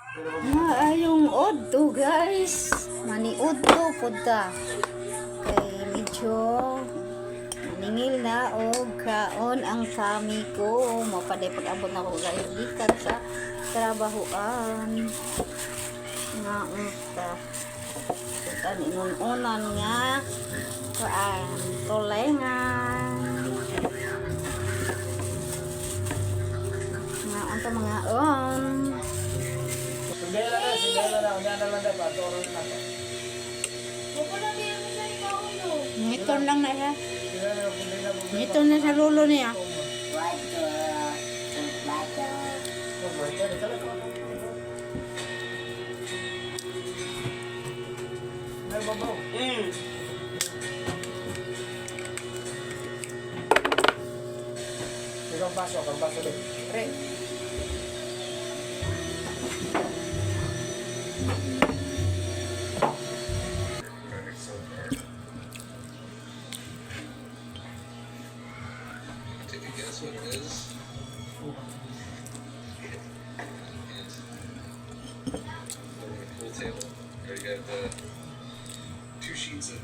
Maayong udto, guys. Maniudto pud ta. Kay medyo maningil na og kaon ang tummy ko. Mapaday pag-abot na ko, guys, gikan sa trabahoan. Nga unta. Tan inununan nga kuan tulengan. Nga unta mga on. Sundela na, sundela na. Unya na lang dapat. Oras na to. Ngiton lang na siya. Sundela na, sundela na. Ngiton na sa lulo niya. Ikaw baso, ikaw baso din. Re. Take a guess what it is. And a pool table. Already got the two sheets of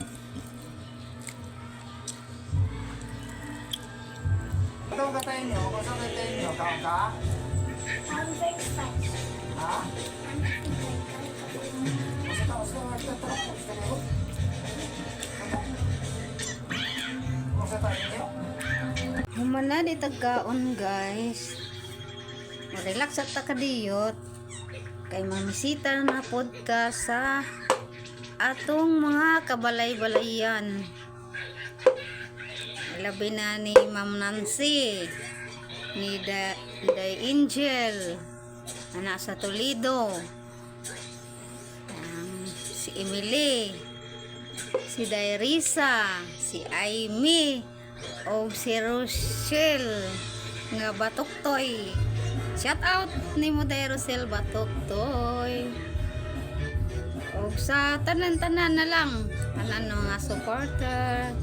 Ito ang katayin niyo. Kung saan katayin niyo, kaon ka? I'm very fast. Ha? Basta ka, basta ka, basta ka, basta ka. Kung sa tayo niyo? Humana di tagkaon, guys. Relax at takadiyot. Kay mamisita na pod ka sa atong mga kabalay-balayan. Labi na ni Ma'am Nancy, ni Day Angel, na nasa Toledo. Si Emily, si Dairisa, si Aimee, o si Rochelle nga Batuktoy. Shout out nimo, Day Rochelle Batuktoy. Og sa tanan-tanan na lang, tanan mga supporter.